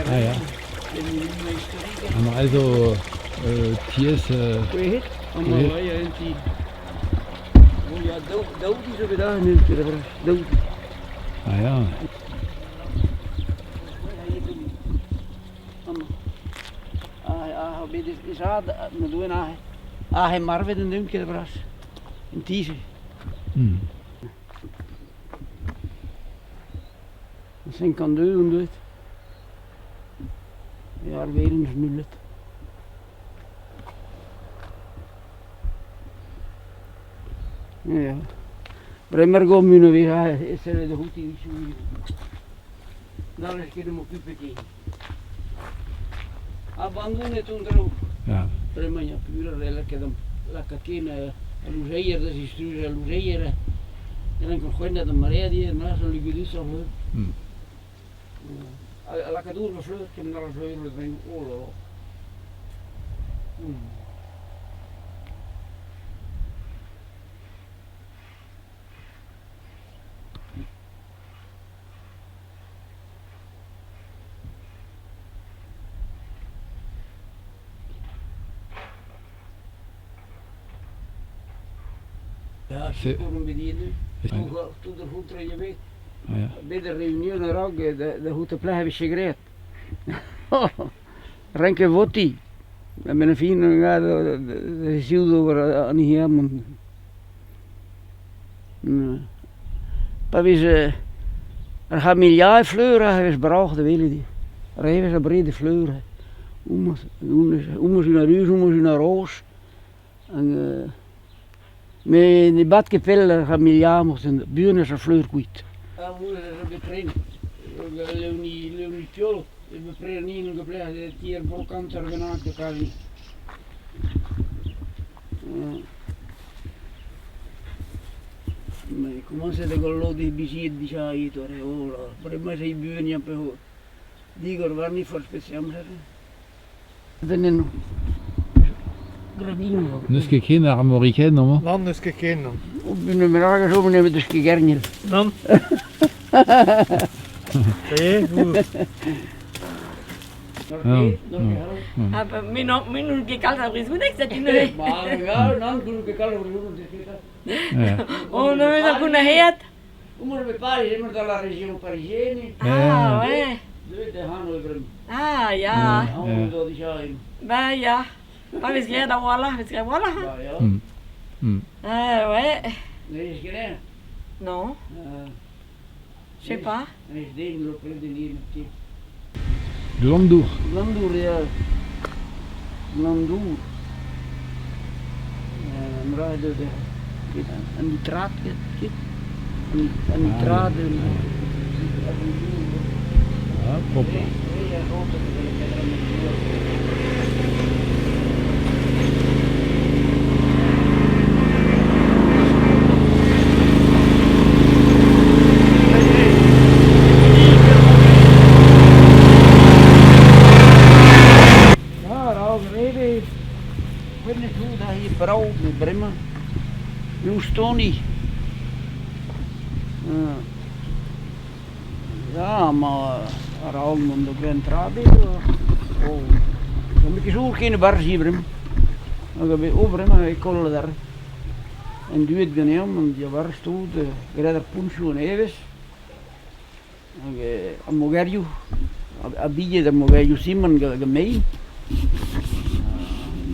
Ah ya. An dra zo tiez... Ah ya. Hmm. 52 on deuet. Ar welenn eus nullet. Ya. Bremañ gommun a vez e sellet outi a-wechoù. N'hallez ket em okupe ken. Abandonet on traoù. Ya. Bremañ ya pura lakaet lakaat ken al louzeier da zistrujañ al louzeier. E rank c'hwennat ar maread ivez, neuze al lugudusoc'h eo. Lakaat dour ma fleur, kement all a fleur oh là là. Ya, sikour on bet ivez. Tout ar c'houtre ivez. Bet ar reunion a-raok da c'hoût pelec'h e vije graet. Renket votiñ. A-benn ar fin da siout ober an hini amañ. Pa vez ar c'hameliae fleur e vez bravoc'h da welet ivez. Re vez abred e fleur. Homañ zo un ruz, homañ zo un roz. Hag met ne bad ket pell ar c'hameliae morse, buan ez a fleur kuit. Komañset eo gant lod e bizied dija ivez oh là, bremañ ez eo buan ya digor warni forzh peseurt amzer. N'eus ket ken ar Armoricaine amañ? Nann, n'eus ket ken, nann. Perak a chom nemet eus ket gerniel. Nann. Ça y est, vous... Ah bah, me n'on me n'on ket kalz a brezhoneg, setu neuze. Nann, n'on ket kalz a brezhoneg. On eus ar gounahead. Emañ da la région parisienne. Ah ouais. Deuet eo anv bremañ. Ah ya. Anv zo dija emañ. Bah ya. Pa vez graet a-walc'h, vez graet a-walc'h. Bah ya. Ah ouais. Ne vez ket aer. Non. Je sais pas. Ne vez den lo preden Glandour. Glandour, ya. Glandour. Mra an nitrat, an nitrat. Ah, propre. Ja, raok rede. Weet hoe dat hier brav met bremañ. Loustoni. Ja, maar a-raok mont da grenn tra bet oh. N'on ket soñj ken e-barzh ivez bremañ. Hag a-benn oh bremañ e koll adarre. En duet ganeomp an diabarzh tout, graet ar poñsoù a-nevez. Hag ar mogerioù, ar bilhed ar mogerioù simant gant mein.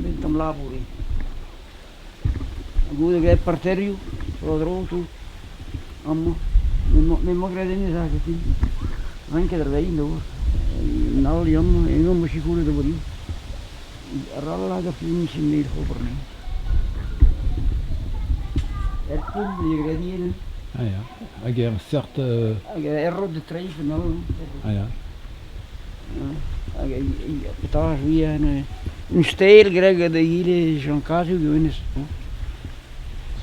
Un tamm labour eo. Goude graet parterioù tro-dro tout. Amañ. Me 'mañ graet hennezh aze fin. Renket ar vein d'ober. Un all amañ, eno 'm eus sikouret ober ivez. Ral hag a fin met ober anezhañ. Er poull e graet ivez. Ah ya. Hag er seurt... Hag er rod de treizh en holl. Ah ya. Hag petra un stel graet gant egile Jean Cazou hennezh.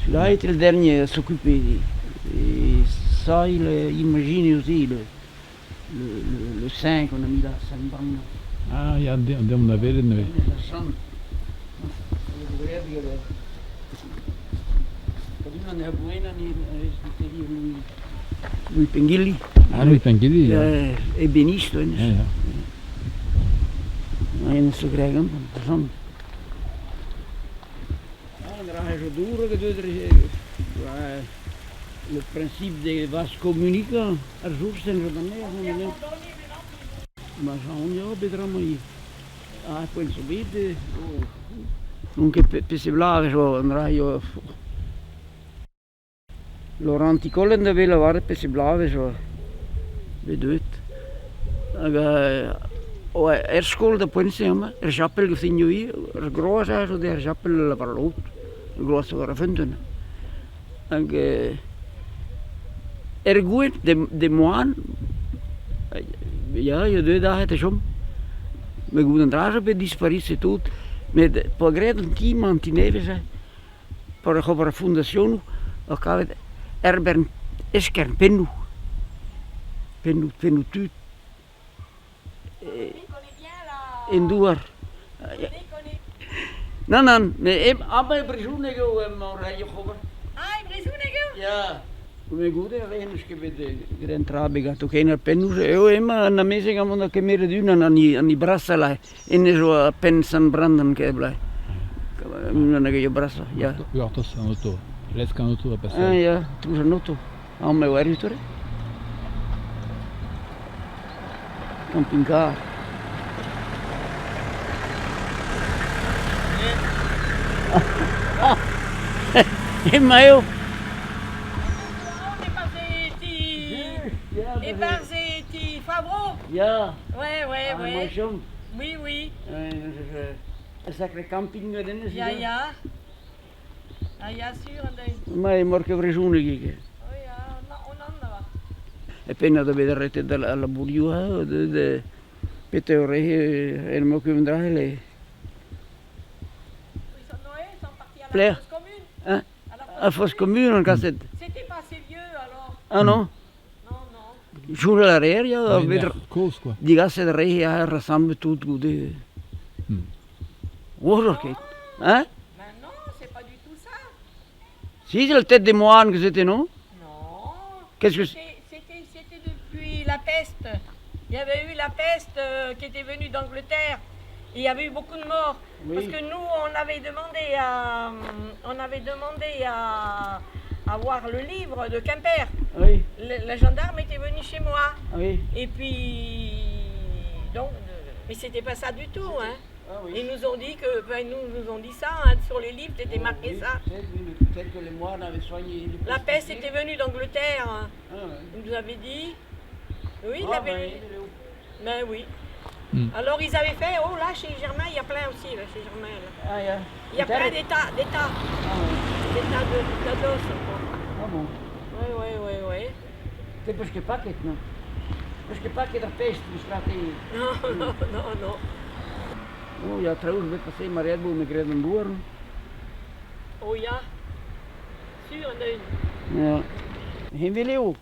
Celui-là était le dernier à s'occuper. Et ça, il a imaginé aussi le saint qu'on a mis là, Saint Brandon. Ah ya, deomp da welet neuze. Louis Pengilly. Ah, Louis Pengilly, ya. Ébéniste, Ya, ya. En zo krijgen, interessant. Ja, zo door, le principe des vases communicants, ar zoursten zo dan neer. Ma j'en ya bet ramai. Ah, poent zo bet. Non ket pese blave zo, an ra yo. Laurent Ticollen da vel war pese blave zo. Bet deuet. Hag oa er skol da poent-se amañ, er chapel gaout ivez, er groaz aze zo er chapel war lot, er groaz war ar feunteun. Hag er gouent de moan, ya, ya deuet aze da chom. Met goed an dra zo bet dispariset tout, met pa graet an ti-mañ an ti nevez-se, pa ober ar fondasionoù, ha kavet Herbert eskern pennoù, pennoù, pennoù tud. En douar. Nann, nann, met amañ e brezhoneg eo emañ reiñ oc'h ober. Ah, e brezhoneg eo? Ya. Me goude a reer n'eus ket bet graet tra ebet ganto ken ar pennoù eo emañ an amezeg amañ da kemeret unan an hini brasañ la hennezh zo ar penn Sant Brandan ket blaz. Unan hag a ya brasañ, ya. Gortoz an oto. Lesk an oto da paseal. Ah ya, trouz an oto. Amañ eo erru torret. Camping-car. Emañ eo. E-barzh e ti Favreau. Ya. Ouais, ouais, Ah, ouais. emañ chom. Oui, oui. Un sacré camping denez. Ya, ya. Ah, ya, sur, an deiz. Ma emañ ket brezhoneg ivez. Oh, ya, on an da. E penn da bet arretet al labourioù ha de petra eo re en emañ ket un dra le. Plaire. Hein? A fosse commune an kaset. C'était pas assez vieux alors. Ah non? Non, non. Soñjal a reer ya, Ouais, bet lec'h kozh quoi. digaset re ha rasamblet tout goude. Ouzoc'h ket. Hein? Ben non, c'est pas du tout ça. Si, c'est la tête des moines que c'était, non? Non. Qu'est-ce que C'était c'était depuis la peste. Il y avait eu la peste qui était venue d'Angleterre. Et il y avait eu beaucoup de morts. Oui. Parce que nous, on avait demandé à voir le livre de Quimper. Oui. Le gendarme était venu chez moi. Oui. Et puis, donc, mais c'était pas ça du tout, hein. Ah oui. Ils nous ont dit que, enfin, nous nous ont dit ça, hein, sur les livres, c'était marqué Oui, ça. peut-être, oui, mais peut-être que les moines avaient soigné les La peste était venue d'Angleterre, hein. Ah, ouais. Ils nous avaient dit. Oui, il Ah, avait. ben, il est où? Ben oui. Hmm. Alors ils avaient fait, oh là, chez Germain, il y a plein aussi, là, chez Germain. Là. Ah, ya. Il y a plein des tas, des tas, Ah, ouais. des tas de, des tas d'os encore. Ah bon. Oui, oui, oui, oui. Te peus ket paket, non? Peus ket paket ar pest, eus trate. Non, non, non, non. Oh ya, traoù zo bet paseet, mar aet me graet an douar. Oh ya, sur an eun. Ya. Heñvel eo.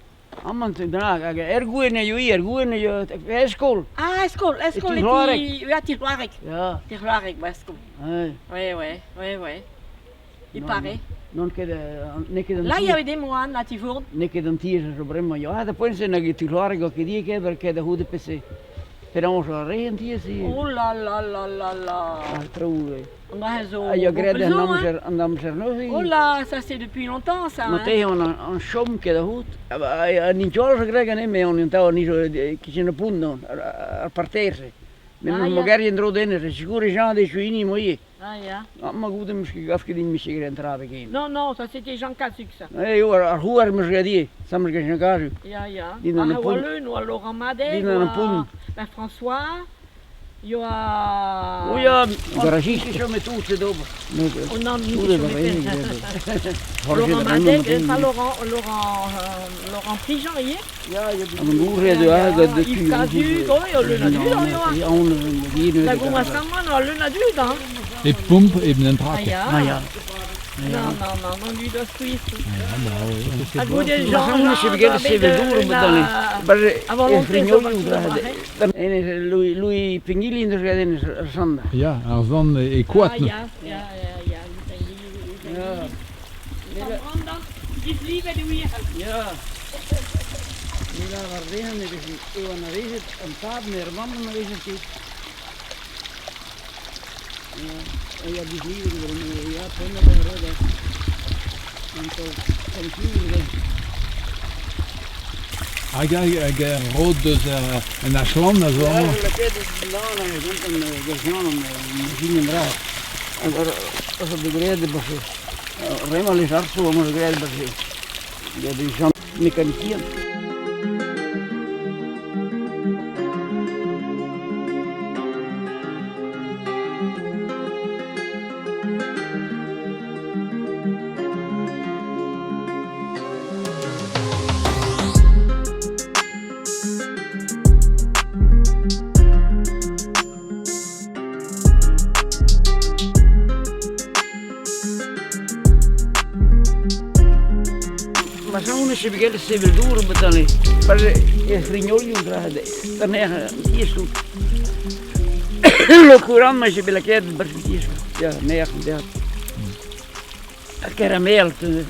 Amañ da hag er gouenn eo ivez, er gouenn eo er skol. Ah, skol, er skol E e Ti-C'hloareg. ti, ya, Ti-C'hloareg. Ya. Ti-C'hloareg, ba skol. Ouais. Ouais, ouais, ouais, ouais. Il Non, paraît. N'on ket n'eo ket an Là, il y tiez. avait des moines à Tifourne. N'eo ket an tiez a zo bremañ. Ya, da poent-se nag e Ti-C'hloareg o ket ivez ket, ket da c'houde pese. Penaos a re an tiez ivez. Oh là là là là là. Ah, traoù. On a zo Ha ya graet an hein. amzer, an amzer neuze. Oh là, ça c'est depuis longtemps ça. Ma Hein. te on an chom ket da c'hout. An intjoal zo graet ganin, me on an taol ni zo kichen a punt non, ar parterre. Me Ah, ah, ya. mogerien dro denner, sigur e Jean de Chuini moie. Ah, ya. Ah, ma goude meus ket gav ket din mis ket tra ken. Non, non, ça c'était Jean Cazuc ça. Eh, eo, ar c'houer meus graet ivez, sa meus ket Jean Cazuc. Ya, ya. Din an Ah, pont. oa leun, oa Laurent Madec, Din an oa pont. ben, François, il y a... O ya, garajist chom e tout d'ober. On en Tout e barrenig. Laurent Madec, pas Laurent, Laurent, Laurent Prigent, il y est. Ya, ya, an gourre de Ya, a ya, de Yves Cazuc, oh, il y a leun a dud, hein, Ya, on La gouma samman, oa leun a dud, hein. E pump e ben Ah, tra quoi. ya. Ah ya. Non, non, non, non, du doit skuizh. Ya, bravo. Ha goude Ma Jean, c'hoant Jean, e bet zo sevel bet, dour na- bet Bar A volonté e zo frignolioù partout dra pareil. Enez Louis Louis Pengili en deus graet enez ar sanda. Ya, ar zant e koad. Ah, ya, ya, ya, ya, Louis Pengili, Louis Pengili. Ya. Sant Brandan, dislivet e wir. Ya. Me lavar dezhañ e vez eo anavezet an tad met ar mamm anavezet ket. Ya, ya dislivet eo bremañ, ya, penn ar re da. An taol tamm ivez. Hag hag ar rod deus an Ashland a zo Ja, amañ. lakaet eus lan hag gant an gerjan an ginen dra. Hag ar zo bet graet e bas Remal is arzo amañ zo graet bas Ya de Jean mekanikien. Ma zo'n is begint sevel door betalen. Maar e frignolioù dra dan er hier Lo kuran ma je belaket bar Ja, meer ja. Karamel te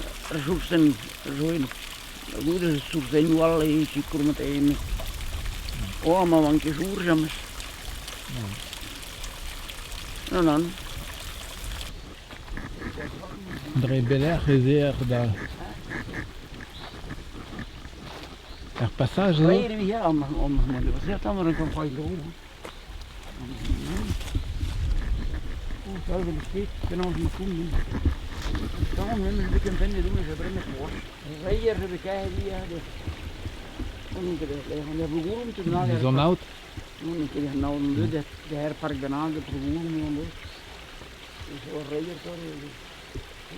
zoeksen zo in. Goed is zoeksen nu al e sikur met een. O ma wanke zoer james. Non non. Dre belec'h ez eer da... Er passage zo? Wij hier om om om de was dan maar een kan fijn doen. Oh, zo wil ik niet. Kan ons maar komen. Dan hebben we kunnen vinden doen ze brengen voor. Wij hier hebben kijken die ja de. Om te leggen, de begonnen te na. Zo naut? Nu ik heb nou de de de herpark daarna de begonnen en dus. Dus o reier voor de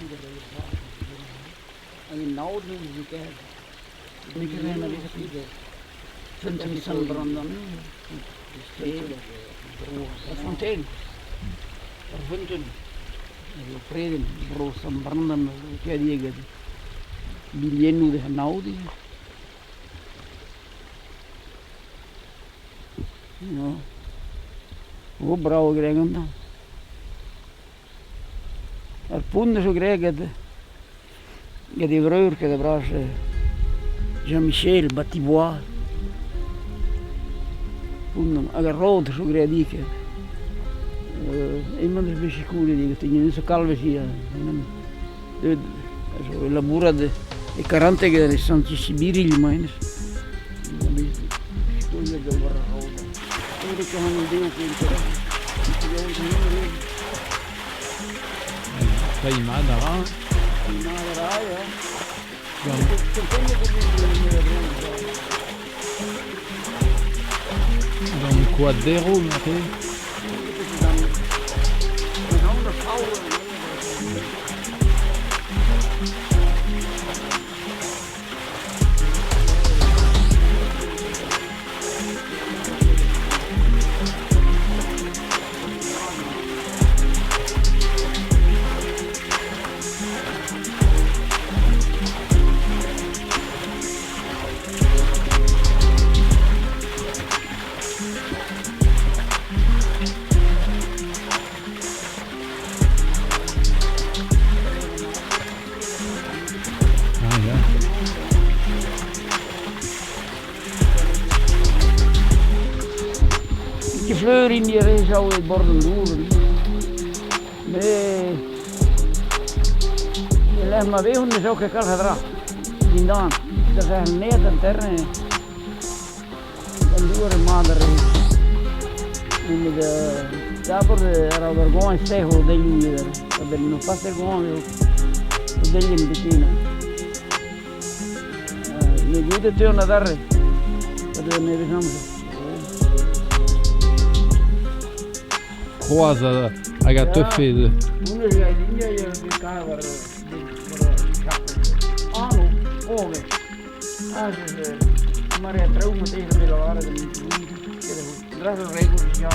de reier. En in nou doen ze kijken. Ik ren naar deze Punten San Brandon. Fontein. Funten. Preden, bro San Brandon, kijk Biliennoù de naudi. No. O bravo gregan da. Ar pont zo greget. Get e vreur ket a bras Jean-Michel Batibois. Pont hag ar rod zo greet dik. Emañ eus bet sikouret diget, en zo kalvez hier. Zo labourat e karante get e santi Sibiril ma enez. Sikouret da war ar rod. Ere ket an deo ket Taimad a ra. Taimad a ra, ya. Gant Gant koad derv, marteze? Ah ya. Die fleur in die re zou het borden door. Nee. Je legt maar weg en zo kan gedra. Dindan. Dat is net een terre. Dan door een maand er. In de daarvoor era vergogna stejo degli er. Per non fare vergogna degli invitino. Ne gude te una darre. Dat ne visam. Kroaz hag a teufe de. Honnezh a linea ya bet kaer war war Ano, oge. Ah, ze maar ja traoù met tegen willen waren de dra zo regels ja.